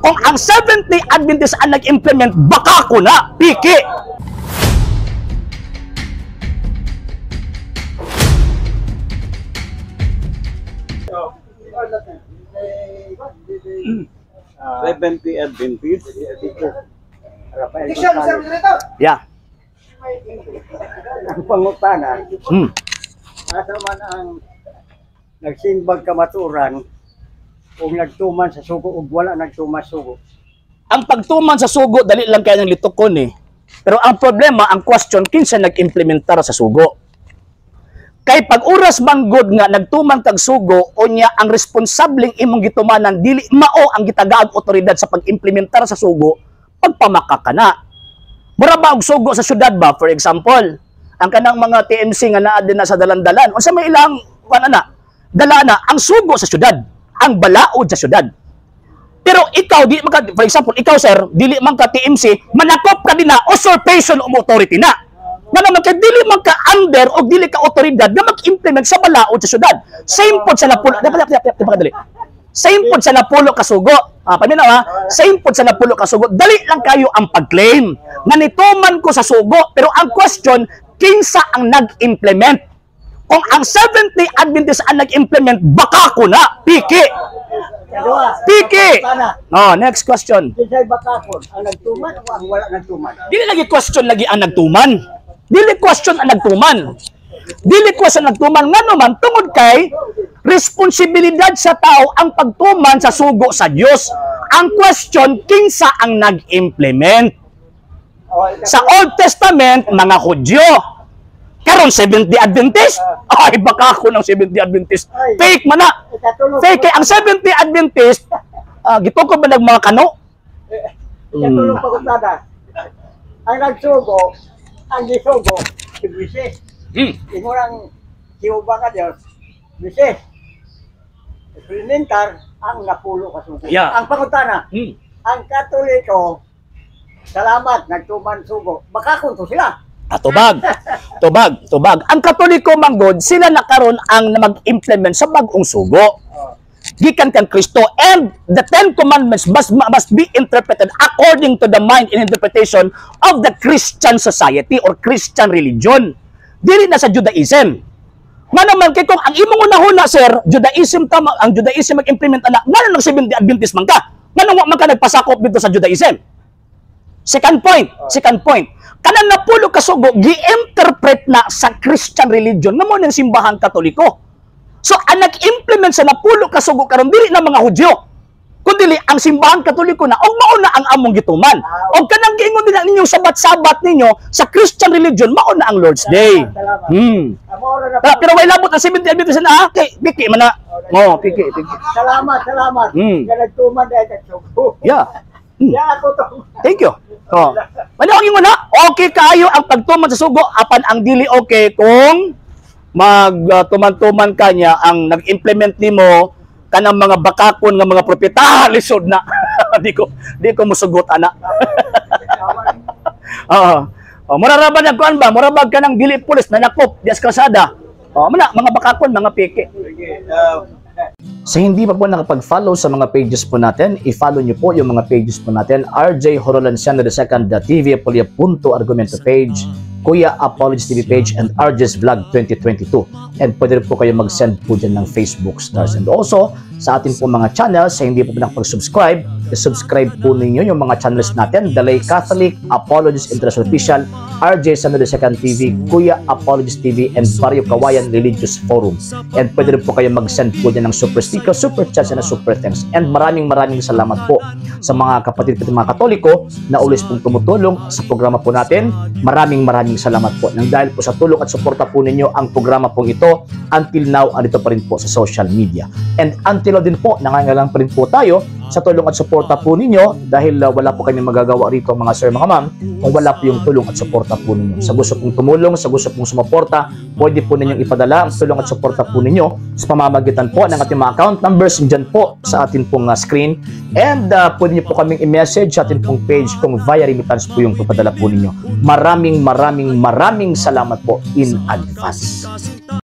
Kung ang Seventh-day Adventist ang nag-implement, baka ko na, piki. Seventh-day Adventist. Rafael Gonzales. Yeah. Ang pangutana, asa man ang nagsimbag kamaturan kung nagtuman sa sugo ug wala nagtuman sa sugo? Ang pagtuman sa sugo, dali lang kaya ng litukon eh. Pero ang problema, ang question, kinsa nag-implementar sa sugo? Kay pag oras manggod nga nagtuman kag sugo, unya ang responsableng imong gitumanan dili mao ang gitagaag otoridad sa pag-implementar sa sugo, pagpamaka ka na. Mura ba og sugo sa syudad ba, for example, ang kanang mga TMC nga naa din na sa dalandalan, unsa may ilang kuan ana? Dala na ang sugo sa syudad, ang balaod sa syudad. Pero ikaw di man ka, for example, ikaw sir, dili man ka TMC, manakop ka din na usurpation of authority na. Nga naman kay dili man ka under o dili ka otoridad na mag-implement sa balaod sa syudad. Same pod sa napulo, dapat dapat dapat dapat dali. Same pod sa napulo kasugo. Ah, paminaw ha. Same pod sa napulo kasugo. Dali lang kayo ang pag-claim. Nga nituman ko sa sugo, pero ang question, kinsa ang nag-implement? Kung ang Seventh-day Adventist ang nag-implement, baka ko na, piki. Kadua. Piki. Pangutana. Oh, next question. Kinsay bakakon, ang nagtuman o ang wala nagtuman? Dili lagi question lagi ang nagtuman. Dili question ang nagtuman. Dili question ang nagtuman ngano man tungod kay responsibilidad sa tao ang pagtuman sa sugo sa Dios. Ang question, kinsa ang nag-implement? Sa Old Testament, mga Hudyo. Karon Seventh-day Adventist? Ay, baka ako ng Seventh-day Adventist. Fake man na. Ikatulong. Fake kay ang Seventh-day Adventist, gitukod ba ng mga kano? Ikatulong pangutana. Ang nagsugo, ang gisugo, si Moises. Ingon ang Jehovah ka Diyos, Moises, implementar ang napulo ka sugo. Yeah. Ang pangutana, ang Katoliko, salamat, nagtuman sugo. Baka kunto sila. Ah, tubag. Tubag, tubag. Ang Katoliko manggod, sila na karon ang mag-implement sa bagong sugo. Gikan kang Kristo, and the Ten Commandments must be interpreted according to the mind and interpretation of the Christian society or Christian religion. Dili na sa Judaism. Nga naman kay kung ang imong unahuna sir, Judaism tama, ang Judaism mag-implement ana, ngano nang Seventh-day Adventist man ka? Ngano wa man ka nagpasakop dito sa Judaism? Second point, second point. Kanang napulo ka sugo gi-interpret na sa Christian religion nga mo ng simbahang Katoliko. So ang nag-implement sa napulo ka sugo karon dili na mga Hudyo, kundi ang simbahang Katoliko na, og mao na ang among gituman. Og kanang giingon din ninyong sabat-sabat ninyo sa Christian religion, mao na ang Lord's Day. Salamat. Amora na Pero way labot ang Seventh-day Adventist na, ah, kay piki man na. Oh, piki, piki. Salamat, salamat. Nga nagtuman dahil kag sugo. Yeah. Ya ako to. Thank you. Oh. Ano ang ingon na? Okay kaayo ang pagtuman sa sugo, apan ang dili okay kung magtuman-tuman ka niya ang nag-implement nimo kanang mga bakakon nga mga propeta, lisod na. Di ko musugot ana. Oo. Oh, mura ra ba nagkuan ba? Mura ba kanang dili pulis na nakop dias kalsada? Oh, muna mga bakakon, mga peke. Sige, Sa hindi pa po nakapag-follow sa mga pages po natin, i-follow nyo po yung mga pages po natin. RJ Horolanciano II, the TV Apolia Punto Argumento page, Kuya Apologies TV page, and RJ's Vlog 2022. And pwede rin po kayo mag-send po dyan ng Facebook stars. And also, sa atin po mga channels, sa hindi po nakapag-subscribe, i-subscribe po ninyo yung mga channels natin. The Lay Catholic, Apologies International Official, RJ Samuel II TV, Kuya Apologies TV, and Barrio Kawayan Religious Forum. And pwede rin po kayo mag-send po dyan ng super sticker, super chats, and super thanks. And maraming maraming salamat po sa mga kapatid ko mga Katoliko na always pong tumutulong sa programa po natin. Maraming maraming salamat po. Nang dahil po sa tulong at suporta po ninyo ang programa pong ito, until now, andito pa rin po sa social media. And until now din po, nangangailangan pa rin po tayo sa tulong at suporta po ninyo dahil wala po kami magagawa rito mga sir, mga ma'am, kung wala po yung tulong at suporta po ninyo. Sa gusto pong tumulong, sa gusto pong sumuporta, pwede po ninyong ipadala ang tulong at suporta po ninyo sa pamamagitan po ng ating mga account numbers dyan po sa atin pong screen. And pwede niyo po kaming i-message sa atin pong page kung via remittance po yung papadala po ninyo. Maraming maraming maraming salamat po in advance.